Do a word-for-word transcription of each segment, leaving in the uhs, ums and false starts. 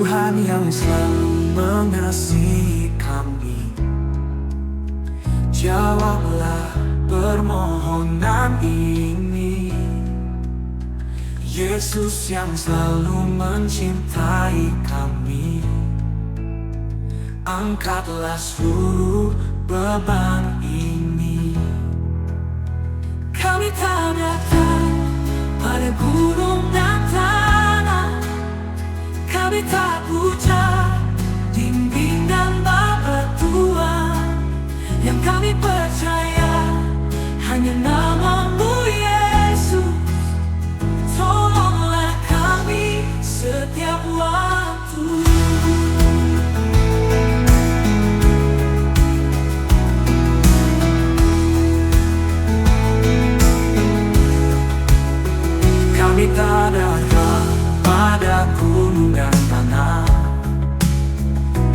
Tuhan yang selalu mengasihi kami, jawablah permohonan ini. Yesus yang selalu mencintai kami, angkatlah seluruh beban ini. Kami tak datang pada gunung dan tanah, kami tak puja dinding dan babatuan. Yang kami percaya hanya nama-Mu, Yesus. Tolonglah kami setiap waktu. Kami tak datang pada gunung dan tanah,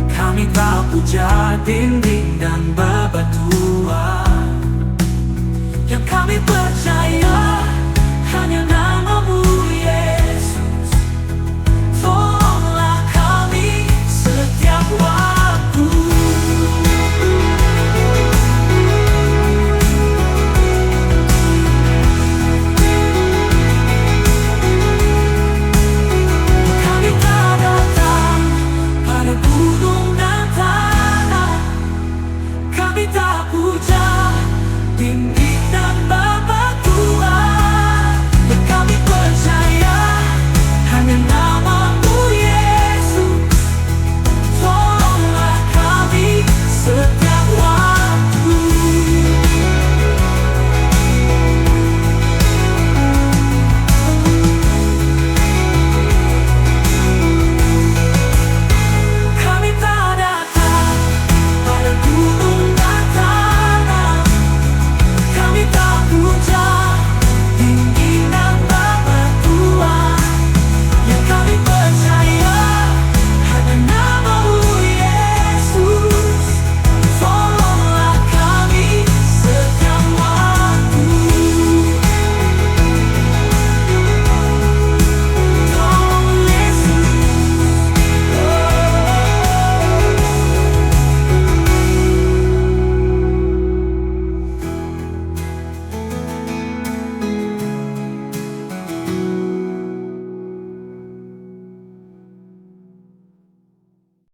kami tak puja dinding dan babatuan. Yang kami percaya hanya